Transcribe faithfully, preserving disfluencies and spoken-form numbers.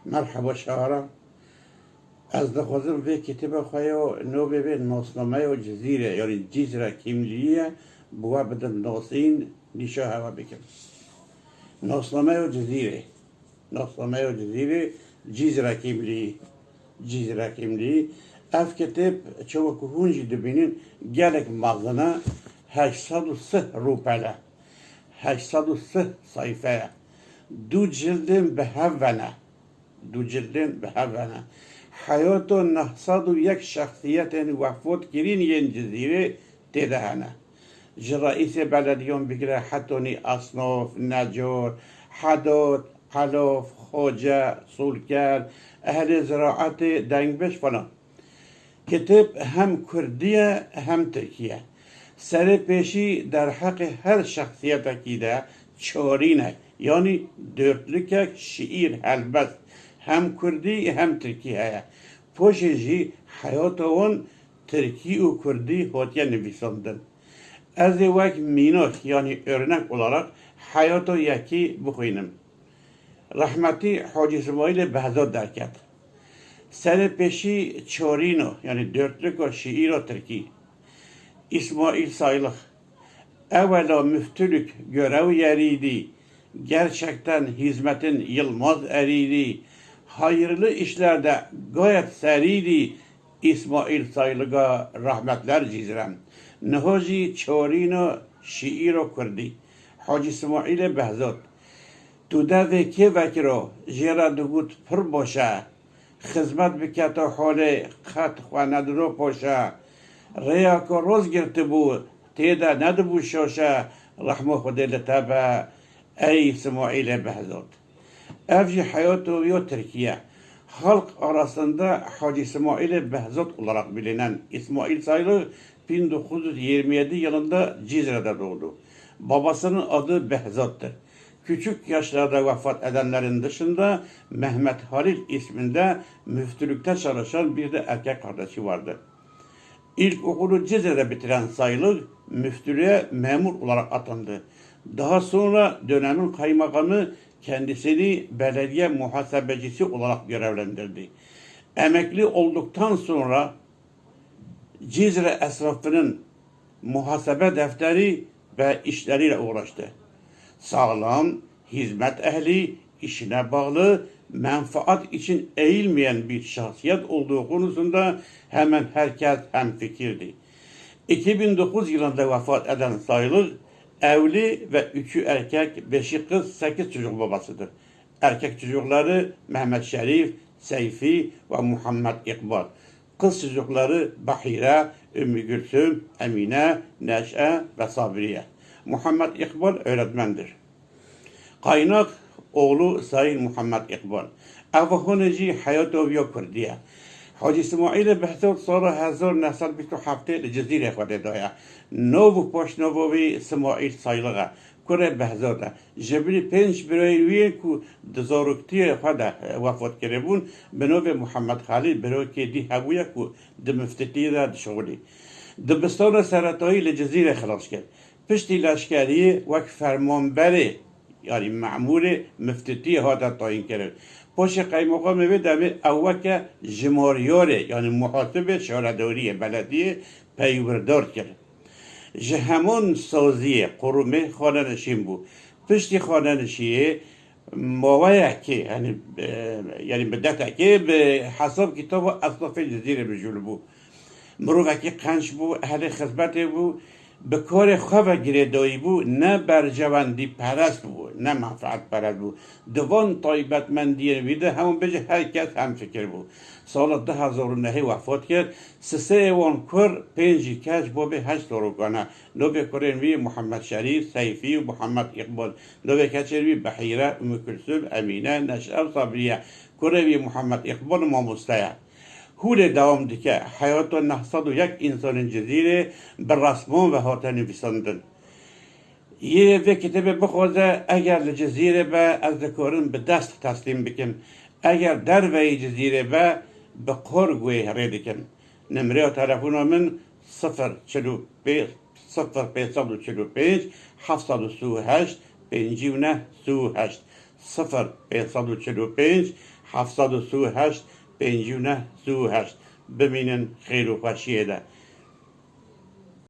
Merheba şara. Ez dixwazim vê kitêba xwe ya navê vê Nasnameya Cizîrê, yanî Cizre Kimliği ye, bi we bidim nasîn, nîşa hewe bikim. Nasnameya Cizîrê. Nasnameya Cizîrê, Cizre Kimliği. Cizre Kimliği. Ev kitêb, çawa ku hûn jî dibînin, gelek mezin e, heşt sed û sih rûpel e. Heşt sed û sih sayfe ye. Du cildên bi hev ve ne. Du cildên bi hev ve ne. Heyata neh sed û yek şexsiyetên wefat kirîn yên Cizîrê tê de hene. Ji reîsê belediyan bigire hetanî esnaf, necar, hedad, qelaf, xoce, solker, ehlê ziraetê, dengbêj falan. Kitêb hem kurdî ye, hem tirkî ye. Serê pêşî derheqê her şexsiyetekî de çarînek, yanî dörtlükek şiîr, helbest, hem kurdî hem tirkî heye. Paşê jî heyata wan tirkî û kurdî hatiye nivîsandin. Ez ê wek mînak, yanî örnek olarak, heyata yekî bixwînim. Rehmetî Hacî Îsmaîlê Behzad derket. Serê pêşî çarîna, yanî dörtlüka şiîra tirkî. Îsmaîl Saylık. Ewela müftülük görev yeriydi. Gerçekten hizmetin yılmaz eriydi. Hayırlı işlerde gayet seriydi. Îsmaîl Saylıga rahmetler Cizrem. Niha jî çarîna şiîra kurdî. Hacî Îsmaîlê Behzad. Tu devê kê vekiro, jê re digot pir baş e. Xizmet bikete holê, qet xwe nediro poşe. Rêya ku roz girtibû, tê de nedibû şoşe, rehma Xwedê li te be, ey Îsmaîlê Behzad. Ev jî heyata wî ya tirkî ye. Halk arasında Hacı İsmail'e Behzat olarak bilinen İsmail Saylı bin dokuz yüz yirmi yedi yılında Cizre'de doğdu. Babasının adı Behzat'tır. Küçük yaşlarda vefat edenlerin dışında Mehmet Halil isminde müftülükte çalışan bir de erkek kardeşi vardı. İlkokulu Cizre'de bitiren Saylı müftülüğe memur olarak atandı. Daha sonra dönemin kaymakamı kendisini belediye muhasebecisi olarak görevlendirdi. Emekli olduktan sonra Cizre esnafının muhasebe defteri ve işleriyle uğraştı. Sağlam, hizmet ehli, işine bağlı, menfaat için eğilmeyen bir şahsiyet olduğu konusunda hemen herkes hemfikirdi. İki bin dokuz yılında vefat eden Saylı, evli ve üçü erkek, beşi kız, sekiz çocuk babasıdır. Erkek çocukları Mehmet Şerif, Seyfi ve Muhammed İkbal. Kız çocukları Bahire, Ümmü Gülsüm, Emine, Neşe ve Sabriye. Muhammed İkbal öğretmendir. Kaynak, oğlu Sayın Muhammed İkbal. Ev xwe jî heyata wî ya kurdî ye. Hacî Îsmaîlê Behzat sala hezar neh sed bîst û heftê li Cizîrê xwe tê daye. Nav û paşnava wî Simaîl Sayliq e. Kurê Behzat e. Ji bilî pênc birayên wî yên ku di zaroktiyê xwe de, e, wefat kiribûn, bi navê Muhammed Xelîl birokê dî hebûye ku di miftitiyê de dişixulî. Dibistana seretayî li Cizîrê xilas kir. Piştî leşkeriyê wek fermanberê, yanî memûrê miftitiyê hate tayînkirin. Paşê qeymeqamê vê demê ew weke jimaryarê, yanî muhasibê şaredariyê belediyê peywirdar kir. Ji heman saziyê, qurumê xanenişîn bû. Piştî xanenişiyê maweyekê, yanî, e, yanî midetekê bi hesab kitaba esnafê Cizîrê mijûl bû. Mirovekî qenc bû, ehlê xizmetê bû, bi karê xwe ve girêdayî bû, ne berjewendîperest bû, ne menfaetperest bû. Di van taybetmendiyên wî de hemû bêje her kes hemfikir bû. Sala du hezar û nehê wefat kir. Siseyê wan kur, pêncî keç bo bê heşt zarokan e. Navê kurên wî Muhammed Şerîf, Seyfî û Muhammed Îqbal. Navê keçên wî Behîre, Ummû Kulsum, Emîne, Neşe û Sabriye. Kurê wî Muhammed Îqbal mamoste ye. Hûlê dewam dike, heyata neh sed û yek însanên Cizîrê bi resman ve hate nivîsandin. Yê vê kitêbê bixwaze, eger li Cizîrê be, ez dikarim bi dest teslîm bikim. Eger derveyî Cizîrê be, bi qor guhê rê dikim. Nimreya telefona min sifir çil û pênc, sifir pênc sed û çil û pênc, heft sed û sî û heşt, pêncî û neh, sî û heşt. Sifir pênc sed û çil û pênc, heft sed û sî û heşt, pêncî û neh, sî û heşt. Bimînin xêr û xweşiyê de.